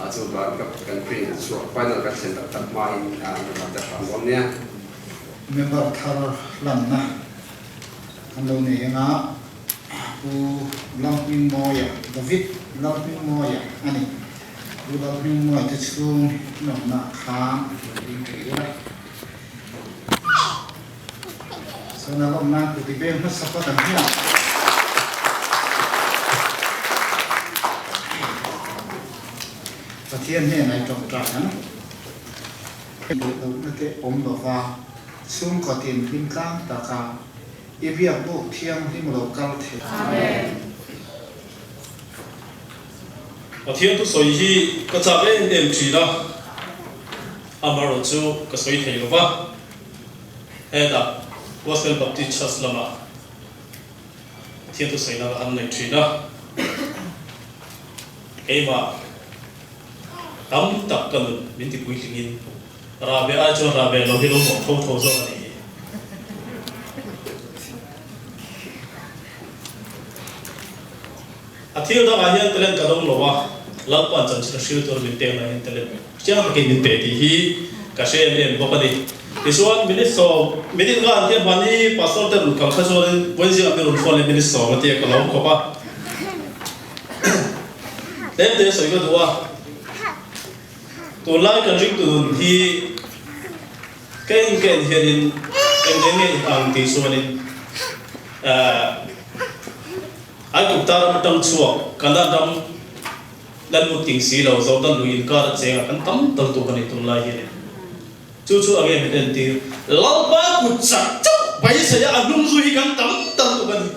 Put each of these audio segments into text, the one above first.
A chuvang ka kan print a chhuak final kan thlen tak tak hma in an rawn dah ta hram dawn nia. Member thar lanna kan lo nei anga Pu Lalhmingmawia, David Lalhmingmawia a ni. Pu Lalhmingmawia te chhung nawmna khan lo ding thei ula. Chuan a lawm nan kuti beng hmasa phawt ang hian. Pathian hnenah i tawngtai ang. Duh lohna te awm lova chhungkaw tin hlim tlang taka i biak buk thianghlim lo kal thei. Amen. Pathian thusawi hi ka chak em em thin a, amaherawhchu ka sawi thei lova. Hetah Gospel Baptist Church lamah Pathian thusawi na ka han nei thin a, keimah tam tak ka nun min ti puitlingin Rahbe ai chuan Rahbe lo hi lo mawh tho tho zawk a nih hi. A thil dangah hian talent ka dawng lo a, Lalpa'n chanchin a hril tur min pekna hian talent chiang takin min pe tih hi ka hre em em bawk a ni. Tichuan minute sawm, minute nga an tia mahni pastor te rawn kal kha chuanin Vawiinzingah min rawn phone leh minute sawm a tia ka lawm khawp a. Tlem te sawi ka duh a, tunlai kan ringtu nun hi ka en ka en hianin eng eng nge in ang tih chuanin eh, Aigupta ram atang chhuak Kanaan ram la lut ting si lo, Jordan lui inkar a cheng a kan tam tal tur a ni tunlai hian. Chu chu a nge min entir? Lalpa kut chak chauh beisei a a hnung zu hi kan tam tal tuk a ni.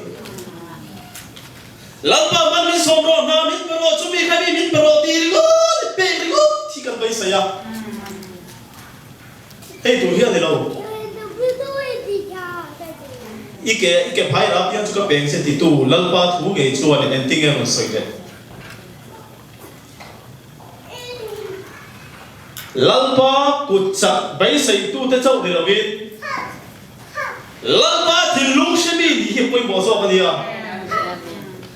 Lalpa man min sawm rawh, hna min pe rawh, chumi kha mi min pe rawh ti ringawt, pek ringawt hi kan beisei a. Hei tur hi a ni lo. I ke i ke phai rah piang chu ka peng che titu Lalpa thu ngei chuan in engtin nge rawn sawi leh? Lalpa kut chak beiseitute chauh ni lovin Lalpa thinlung hremi nih hi a pawimawh zawk a nia.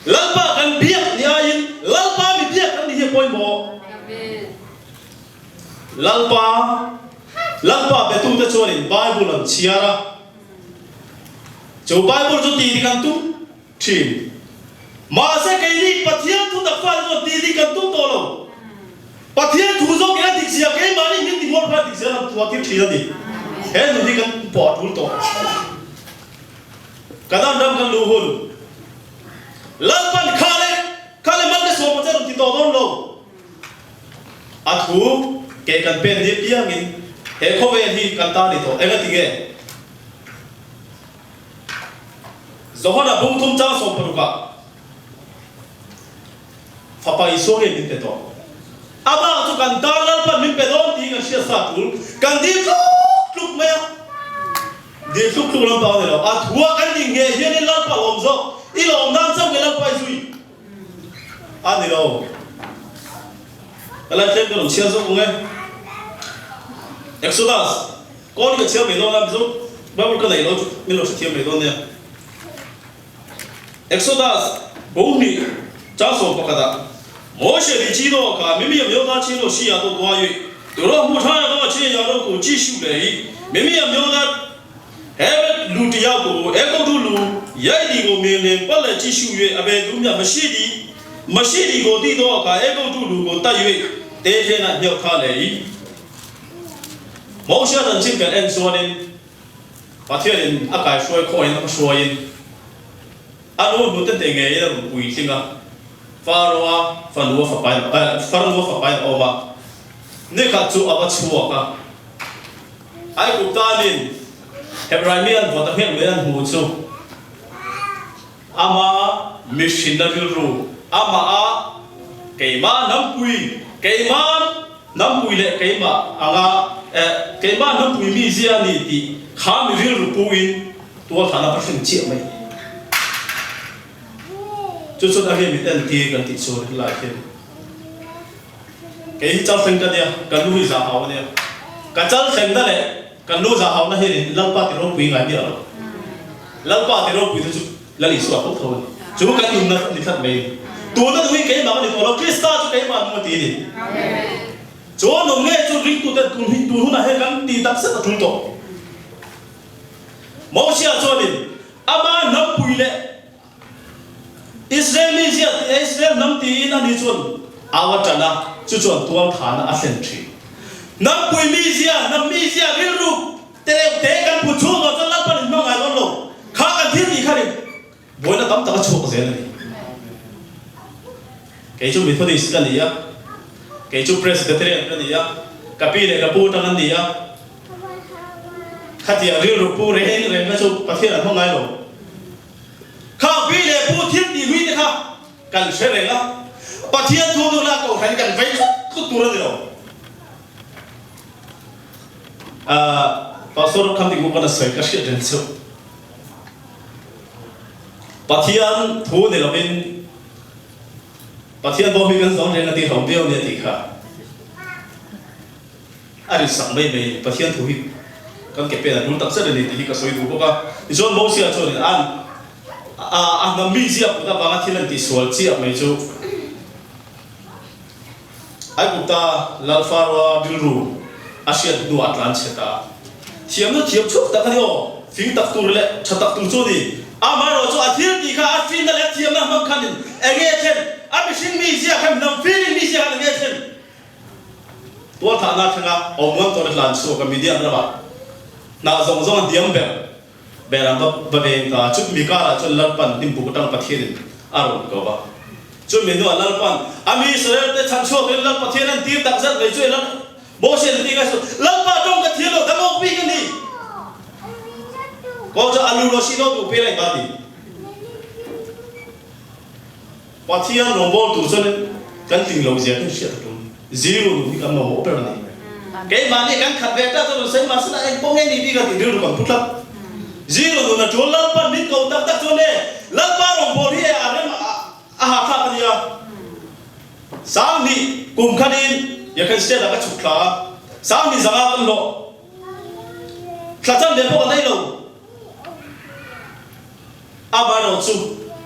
Lalpa kan biak ni aiin Lalpa mi biak kan nih hi a pawimawh. Lalpa, Lalpa betute chuanin Bible an chhiar a, chu Bible chu tih dik an tum thin. Mahse keini Pathian thu tak fate chuan tih dik kan tum tawh lo. Pathian thu zawkin a dik zia keimahni min ti mual phai dik zia lam thuah tir thin a ni. He nun hi kan pawh a tul tawh. Kanan ram kan luh hun Lalpan kha le kha le man le sawm a che rawn ti tawh dawn lo. A thu ke kan pen ni piangin he khawvel hi kan ta ni tawh. Engati nge? Johana bung thum chang 60 ah Fapa Isua nge min pe tawh? Amah chu kan tan Lalpan min pe dawn tiin kan hriat sa tul. Kan dil tluk tluk mai a. Dil tluk tluk lampang a ni lo. A thua kan ding nge hianin Lalpa lawm zawk. I lawm nan chauh nge Lalpa i zui? A ni lo. Ka lai tlem ka rawn chhiar zawk ang e. Exodus, Kawl hi ka chhiar mai dawn a, Mizo Bible ka nei lo chu min lo hrethiam mai dawn nia. Exodus, Bohnih, chang 11 ah, Moshe li chi do ka mimi a myo da chi lo shi ya do dua yui, tu ro hmu tha ya do chi ya ro ku chi shu le yi, mimi a myo da He lu tia ku e ko du lu yai di go me le pa le chi shu yue a be du mya ma shi di ma shi di go di do ka e ko du lu go ta yue te the na hniau tha le i Moshe chan chin kan en chuan in Pathian in a kai hruai khaw in a hruai in a nu hnu te te nge in a run pui tling a Pharaoh-a fanu a fapa in farnu a fapa in a awm a nikhat chu a va chhuak a. Aigupta nin Hebrai mi an vawt a hngek mai an hmuh chu ama mihrinna rilru, amah a keimah hnampui, keimah hnampui leh keimah anga eh keimah hnampui mi zia a ni tih kha mi rilru pu in tualthahna va hrim chiah mai. Chu chuan a rian min entir kan tih chuan helai hian. Kei hi chal thleng ka nia, kan nu hi zah hau a nia. Ka chal thlengna leh kan nu zah hauna hianin Lalpa ti ropui ngai miah lo. Lalpa ti ropui te chu Lal Isua tho tho a ni. Chu kan nunna ni tlat mai a ni. Tuna nu hi keimah ka ni tawh lo, Krista chu keimah nung a ti a ni. ringtuten tun hi tun hunah hian kan ti tak zet a tul tawh. Mosia chuanin ama hnampui leh Israel mi zia Israel hnam tiin ani chuan au a tan a, chu chuan tualthana a thlen thin. Hnampui mi zia, hnam mi zia rilru te reuh te kan put chhung zawh chuan Lalpan in hmangaih dawn lo. Kha kan thil tih khanin buaina tam tak a chhuak zel a ni. Kei chu Methodist ka ni a, kei chu Presbyterian ka ni a, ka pi leh ka pu tang an ni a. Khatiang rilru pu reng reng kha chu Pathian an hmangaih lo. Kha pi leh pu thil tih hlui te kha kan hre reng a, Pathian thu nu lah kohhran kan vei tlut tlut tur a ni lo. Ahh Pastor khan ti mup a na sawi ka hriat reng chu. Pathian thu ni lovin Pathian bawm hi kan zawng reng a ti hlawm viau nia tih kha. A ri sak mai mai a ni. Pathian thu hi kan ke pen a tul tak zet a ni tih hi ka sawi duh bawk a. Tichuan Mosia chuanin an a hnam mi ziak kut avanga thil an tihsual chiah mai chu Aigupta lal Faroa rilru a hriat hnuah a tlan chhe ta. Thiamna thiam chhuak tak a ni aw, fing tak tur leh tha tak tur chu a ni. Amaherawh chu a thil tih kha a finna leh a thiamna hmang khanin eng nge thlen? A mihring mi ziak khan hnam feeling mi ziak khan eng nge thlen? Tualthahna thlenga awm ngam tawh hlan chhuak a Midian ramah hna zawng zawng a hniam ber ber ang va va veng ta. Chumi mi karah chuan Lalpan hnimbuk atang Pathianin a rawn ko va. Chumi hnuah Lalpan a mi Israel te chhan chhuakin Lal Pathian an tir tak zet mai chu Lal Moses a ti ngai suh, Lalpa tawng ka thiam lo, dangawk bik a ni. Kaw chu a lu lo si lo duh pel a inva ti. Pathian rawngbâwl tur chuan kan tling lo zia kan hriat a tum. Zero nun hi kan mamawh ber a ni. Keimahni kan khat ve ta chuan rawn sawi mahse eng pawh nge ni bik a tih rilru kan pu tlat. Zero nun a ṭul Lalpan min ko tak tak chuan e Lalpa rawngbâwl hi e a rem a hahthlak a nia. Sanghnih kum khanin Yakhan State ah ka chhuk thla a, Sanghnih zanga kan hlawh thla chan leh pawh ka nei lo. Amaherawh chu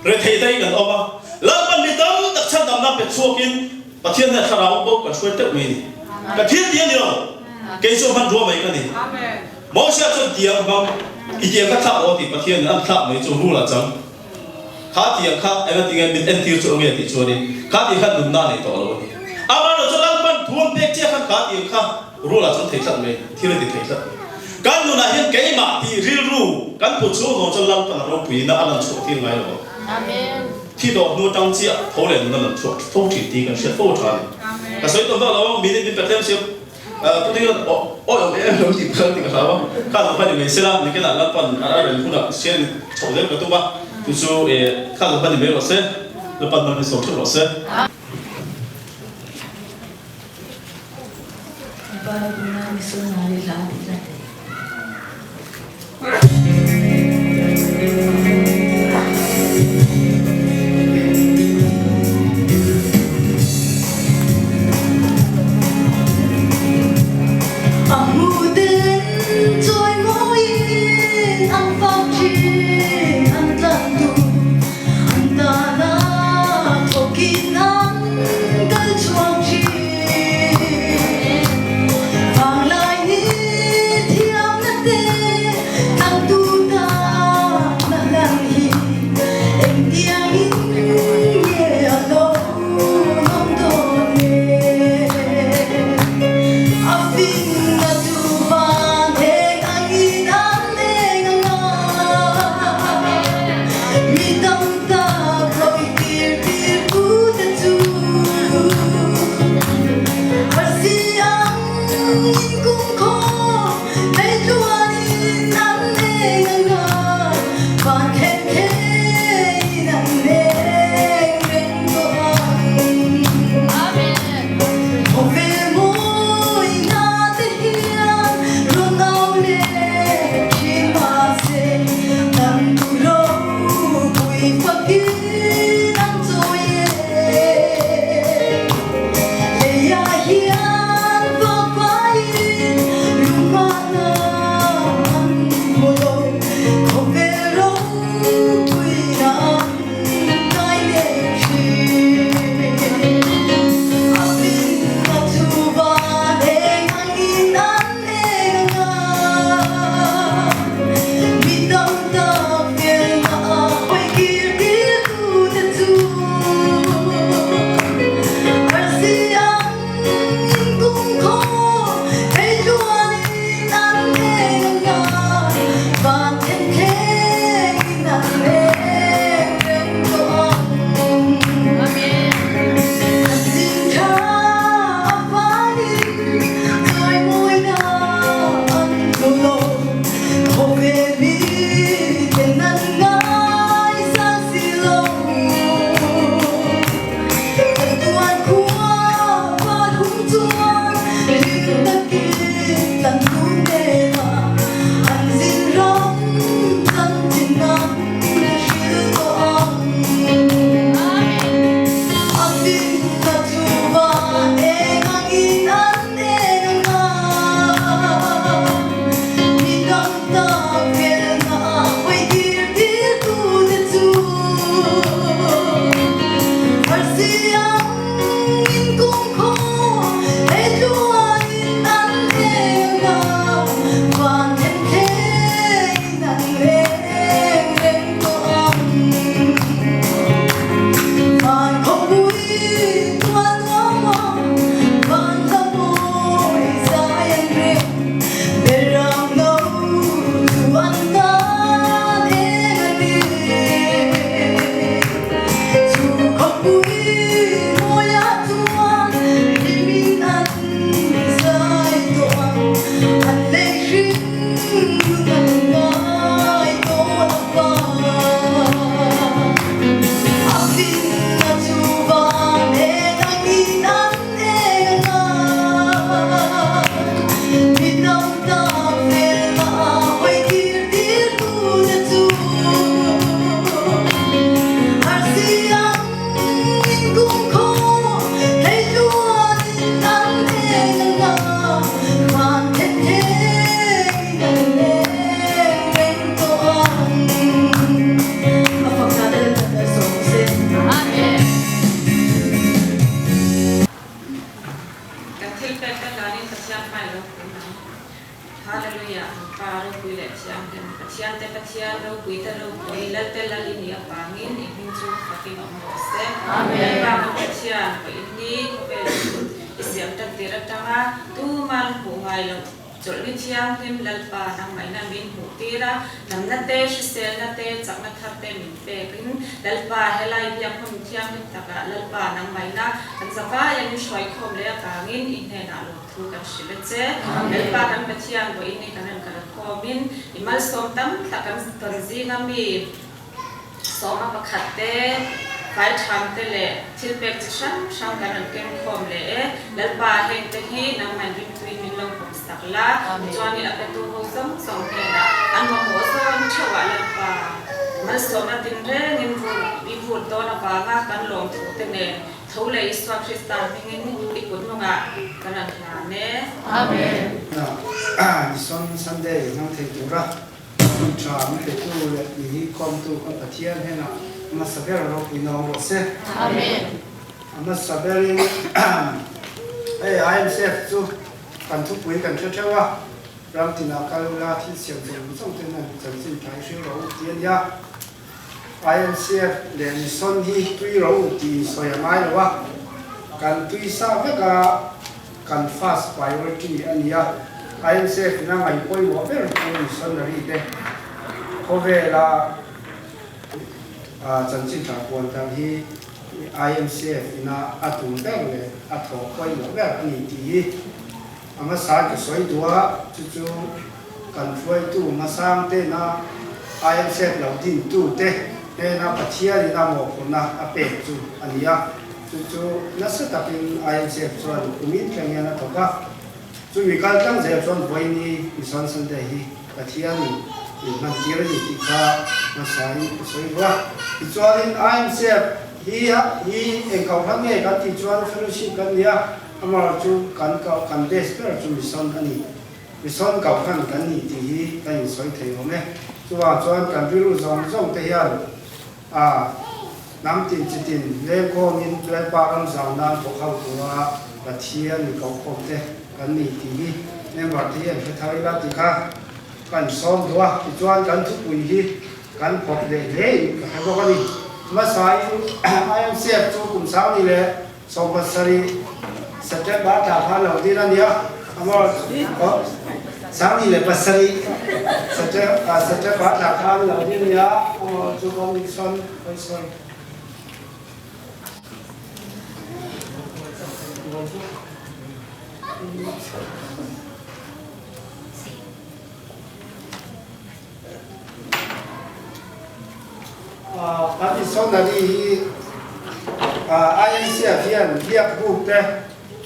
rethei dai kan awm a, Lalpan mi tam tak chhandamna pe chhuakin Pathian hian thlarau bo kan hruai teuh mai a ni. Ka thil ti a ni lo, kei chu hmanrua mai ka ni. Mosia chuan tiang hmang i tiang kha thlak aw tih Pathianin an thlak mai chu rul a chang. Kha tiang kha eng a ti nge min entir chu ange tih chuanin kha tiang khan nunna a nei tawh lo a ni. Amaherawh chu Lalpan thu an pek chiah khan kha tiang kha Rul ah chuan thei tlat mai, thil a ti thei tlat mai. Kan nunah hian keimah tih rilru kan put chhung zawng chuan Lalpan a ropuiin a lan chhuah tir ngai lo ang. Thi dawh hnu atang chiah tho leh nun a lan chhuah fo thin tih kan hriat fo a tha a ni. Ka sawi tawn vak lo ang, minute min pe tlem sia, Pu Ding aw awm em lo tih phal tih ka hlau a, kha lo kha ni mai sela, nikinah Lalpan a rel hunah sian chhoh zel ka tum a, chu chu kha lo kha ni mai rawh se, Lalpan hman hi sawi theuh rawh se. Kan thil pek te hlanin Pathian hmai lo pui ang. Hallelujah Kan Pa ropui leh thianghlim Pathian te Pathian ropui te ropui Lal te Lal i nih avangin i hming chu fakin awm rawh se. Lalpa kan Pathian vawiin ni khawvel i siam tan tir atanga tuman hmuh ngai loh Chawlhni thianghlim Lalpa nangmahina min hmuh tir a, damna te, hriselna te, chakna thar te min pekin Lalpa helai biak hmun thianghlim takah Lalpa nangmahina kan zavaia min hruaikhawm leh avangin i hnenah lawmthu kan hrilh a che. Lalpa kan Pathian vawiin i kan rawn kal khawmin i malsawm tam tak kan tawn zinga mi Sawma pakhat te, fai tham te leh thil pek chi hrang hrang kan rawn keng khawm leh e. Lalpa heng te hi nangman ringtuin min lo pawm sak la, chuanin a petu ho zawng zawng hnenah an mamawh zawn theuhah Lalpa malsawmna tinrengin vur i vur dawn avanga kan lawmthu te nen tho leh Isua Krista hmingin i kut hnungah kan rawn hlan e. Amen. Ison Sunday hmang thei tura Hun tha min petu leh min inkhawmtu kan Pathian hnenah hmasa ber ropui nawng rawh se. Amen. A hmasa berin hei IMCF chu kan thupui kan hre theuh a, ram tinah kal ula thil siam zawng zawng ten an chanchin tha i hriu ro ti a nia. IMCF leh Mission hi tui ro tih insawi a ngai lo a, kan tui sa vek a, Kan first priority a ni a, IMCF ina ngaih pawimawh ber chu missionary te khawvela chanchin tha puan thar hi IMCF ina a tum ber leh a thawh pawimawh ber a ni tih hi a hmasa ka sawi duh a, chu chu kan hruaitu hmasang tena IMCF lo dintu te hnena Pathian ina mawhphurhna a pek chu a ni a. Chu chu nasa takin IMCF chuan kumin thleng hian a thawk a, chumi kal tlang zel chuan vawiini Mission Sunday hi Pathianin min hman tir a ni tih kha hmasain ka sawi ru a. Tichuanin IMCF hi hi eng kohhran nge kan tih chuan fellowship kan ni a, amaherawh chu kan kan base ber chu mission a ni. Mission kohhran kan ni tih hi ka insawi thei awm e. Chuvang chuan kan rilru zawng zawng te hian A, hnam tin chi tin lengkhawmin Lalpa ram zau nan thawk ho tura Pathian mi kohkhawm te kan ni tih hi member te hian hre thar ila tih kha kan sawm duh a, tichuan kan thupui hi kan phawrh leh hle in ka hre bawk a ni. Hmasain IMCF chu kum sang ni leh 70 September thla khan lo din a nia, 27 September thla khan lo din a nia, chu kan sawn hawi sawi. Kan missionary hi INCF hian biak buk te,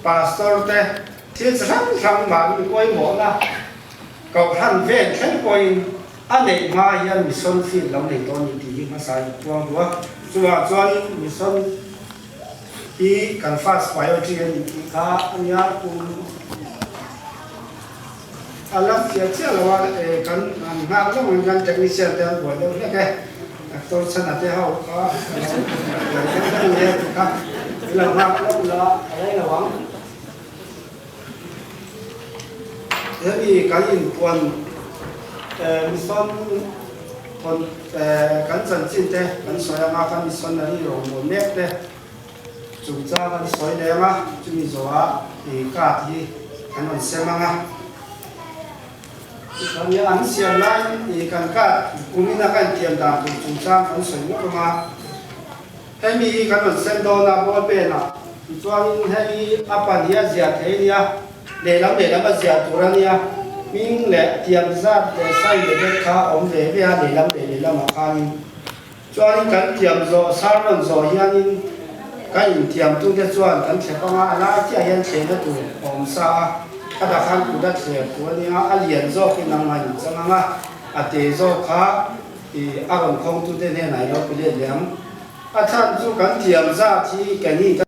pastor te, thil chi hrang hrang mahni pawimawhna kohhran vel thleng pawhin a neih hma hian mission field lo nei dawn ni tih hi hmasa in puang duh a. Chuvang chuanin mission hi kan first priority a nih tih kha a nia kum. A la fiah chiah lo a, kan han nghak zawng in kan technician te an buai deuh hlek e, Doctor Chhana te ho kha a lo buai deuh hlek mai a tih kha i lo nghak hlauh la a rei lo ang. Hemi kan inpuan mission thawn kan chanchin te kan sawi anga kan missionary rawngbâwl mek te Chungchang an sawi leng a, chumi zawhah i card hi an rawn sem ang a. Tichuan an siam laiin i kan card kumina kan intiam dan tur chungchang kan sawi lawk ang a. Hemi hi kan rawn sem dawn a ball pen ah, tichuanin hei a pan hi a ziah thei a nia, lehlam lehlam a ziah tur a nia, hming leh tiam zat leh sign leh date kha a awm ve ve a lehlam leh lehlamah khanin. Chuanin kan tiam zawh, sermon zawh hianin kan intiamtute chuan kan thlep anga a lai chiah hian thlehna tur a awm sa a, a dah khan kut a thlep tur a nia, a lian zawkin a ngaih chang anga a te zawk kha ih a rawn khawngtute hnenah i lo pe let leh ang. A chhan chu kan tiam zat hi keini kan.